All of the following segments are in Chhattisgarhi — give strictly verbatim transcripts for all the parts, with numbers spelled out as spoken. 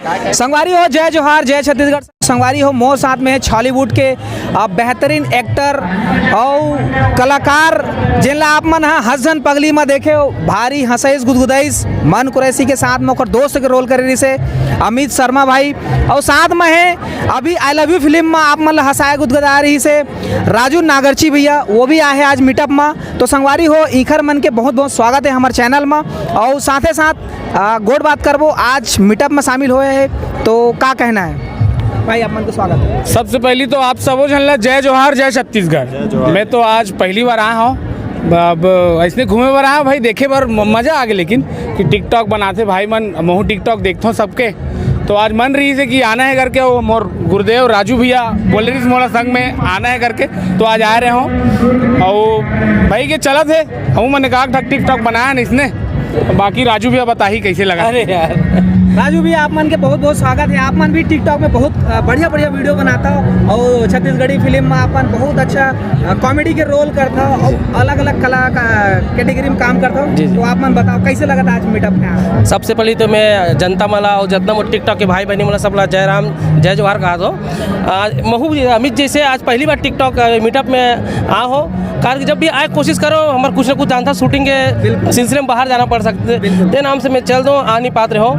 संगवारी हो, जय जोहार, जय छत्तीसगढ़। संगवारी हो, मोर साथ में है छॉलीवुड के, आ, बेहतरीन एक्टर अउ कलाकार, जेन ला आप मन ह हँस झन पगली म देखे हो, भारी हँसइस गुदगुदइस मन कुरैशी के साथ में ओकर दोस्त के रोल करे रहिस हे अमित शर्मा भाई, अउ साथ में है अभी आई लव यू फिल्म म आप मन ला हँसाए गुदगुदाए रहिस हे राजू नागरची भैया, वो भी आए हे आज मीटअप म। तो संगवारी हो, इखर मन के बहुत बहुत स्वागत है हमर चैनल म। और साथे साथ, आ, गोठ बात करबो, आज मीटअप म शामिल होए है, तो का कहना है भाई, आप मन के स्वागत है। सबसे पहली तो आप सबो झन ला जय जोहार, जय छत्तीसगढ़। जय जोहार। मैं तो आज पहली बार आया हूँ, अब ऐसने घूमे बर आया हूँ भाई, देखे बर म-, मजा आ गया, लेकिन कि टिकटॉक बनाते भाई मन, महू टिकटॉक देखता हूँ सबके, तो आज मन रहिस हे कि आना है करके, वो मोर गुरुदेव राजू भैया बोले रहिस मोला संग में आना है करके, तो आज आए रहे हूँ। और भाई के चलत है, हूँ मैंने कहा था टिकटॉक बनाया नहीं इसने, बाकी राजू भैया बताही कैसे लगा। अरे यार, राजू भैया, आप मन के बहुत बहुत स्वागत है। आप मन भी टिकटॉक में बहुत, अ, बढ़िया बढ़िया वीडियो बनाता हो और छत्तीसगढ़ी फिल्म में आप मन बहुत अच्छा, अ, कॉमेडी के रोल करता हो और अलग अलग कला का कैटेगरी में काम करता हो। जी, जी। तो आप मन बताओ, कैसे लगा था आज मीटअप में आना? सबसे पहले तो मैं जनता मन ला और जितना मोर टिकटॉक के भाई बहनी मन ला, सब ला जय राम, जय जोहार कहा दो। आज महू अमित जैसे आज पहली बार टिकटॉक, अ, मीटअप में आ हो, कारण कि जब भी आए कोशिश करो, हमारे कुछ ना कुछ जानता शूटिंग के बिल्कुल। सिलसिले में बाहर जाना पड़ सकते, बिल्कुल। ते नाम से मैं चल दो, आ नहीं पात्र हो।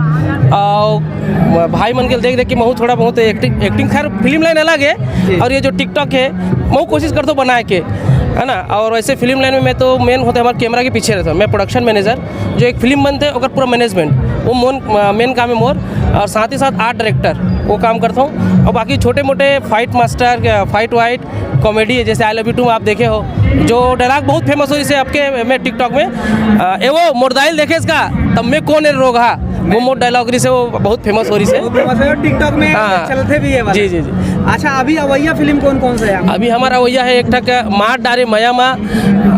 और भाई मन के देख देख के महू थोड़ा बहुत एक्टिंग, एक्टिंग खैर फिल्म लाइन अलग है, जी। और ये जो टिकटॉक है, महू कोशिश कर दो बनाए के, है ना। और वैसे फिल्म लाइन में मैं तो मेन होता है हमारे कैमरा के पीछे रहता हूँ, मैं प्रोडक्शन मैनेजर। जो एक फिल्म बनते है ओकर पूरा मैनेजमेंट, वो मोन, मेन काम है मोर। और साथ ही साथ आर्ट डायरेक्टर, वो काम करता हूँ। और बाकी छोटे मोटे fight master, fight white, comedy है, जैसे आई लव यू टू में आप देखे हो, जो डायलॉग बहुत फेमस हो रहिस हे आपके में टिकटॉक में, अ, ए वो मोर दाई ल देखे इसका, तब में कौन है रोगहा, वो मोर डायलॉग रहिस हे, वो बहुत फेमस हो रहिस हे। वो फेमस है और टिकटॉक में हाँ। चलते भी है वाला। जी, जी, जी। अच्छा, अभी अवैया फिल्म कौन कौन सा है? अभी हमारा अवैया है एक ठक मार डारे मया मा,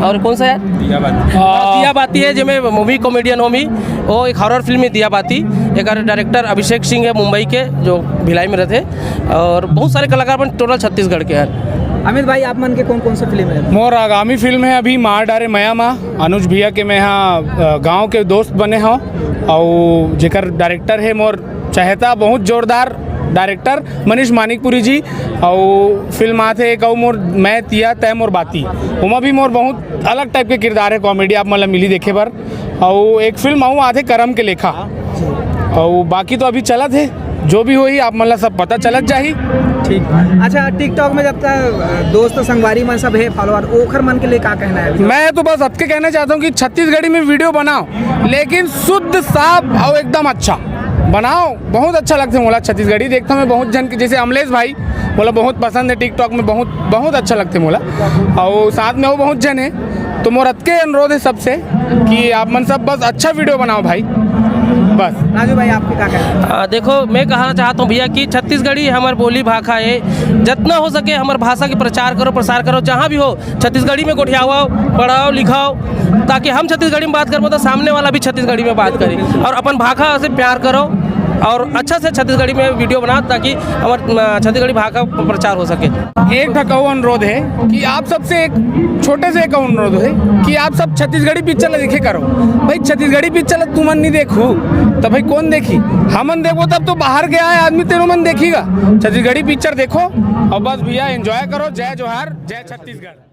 और कौन सा है? दिया बाती। हाँ, दिया बाती है, जेमे मूवी कॉमेडियन हो मी, वो एक हॉरर फिल्म है दिया बाती। एक डायरेक्टर अभिषेक सिंह है मुंबई के, जो भिलाई में रहते हैं, और बहुत सारे कलाकार अपन टोटल छत्तीसगढ़ के हैं। अमित भाई, आप मन के कौन कौन सा फिल्म है? मोर आगामी फिल्म है अभी मार डारे मया मा, अनुज भैया के मैं यहाँ, अ, गाँव के दोस्त बने हों, और जेकर डायरेक्टर है मोर चहेता बहुत जोरदार डायरेक्टर मनीष मानिकपुरी जी, और फिल्म आथे एक अउ मोर मैं तिया तय मोर बाती, ओमा भी मोर बहुत अलग टाइप के किरदार है, कॉमेडी आप मन ला मिली देखे बर। अउ एक फिल्म अउ आथे करम के लेखा, अउ बाकी तो अभी चलत है, जो भी होही आप मन ला सब पता चलत जाही। ठीक। अच्छा, टिकटॉक में जब तक दोस्त संगवारी मन सब है फॉलोअर, ओखर मन के लिए का कहना है? मैं तो बस अतके कहना चाहता हूँ कि छत्तीसगढ़ी में वीडियो बनाओ, लेकिन शुद्ध साफ और एकदम अच्छा बनाओ। बहुत अच्छा लगते मोला छत्तीसगढ़ी, देखता हूँ मैं बहुत जन के, जैसे अमलेश भाई, मोला बहुत पसंद है टिकटॉक में, बहुत बहुत अच्छा लगते मोला। और साथ में वो बहुत जन है, तो मोर अतके अनुरोध है सबसे कि आप मन सब बस अच्छा वीडियो बनाओ भाई, बस। राजू भाई, आपके का कहना है? आ, देखो, मैं कहना चाहता हूँ भैया कि छत्तीसगढ़ी हमर बोली भाखा है, जितना हो सके हमर भाषा के प्रचार करो, प्रसार करो, जहाँ भी हो छत्तीसगढ़ी में गोठियाओ, पढ़ाओ, लिखाओ, ताकि हम छत्तीसगढ़ी में बात करबो तो सामने वाला भी छत्तीसगढ़ी में बात करे, और अपन भाखा से प्यार करो और अच्छा से छत्तीसगढ़ी में वीडियो बनाओ, ताकि हमर, अ, छत्तीसगढ़ी भाखा प्रचार हो सके। एक ठक अउ अनुरोध है कि आप सबसे एक छोटे से एक अनुरोध है कि आप सब छत्तीसगढ़ी पिक्चर ला देखे करो भाई। छत्तीसगढ़ी पिक्चर ला तुमन नहीं देखो तो भाई कौन देखी? हमन देखो तब तो बाहर के आए आदमी तेरो मन देखीगा। छत्तीसगढ़ी पिक्चर देखो और बस भैया एंजॉय करो। जय जोहार, जय छत्तीसगढ़।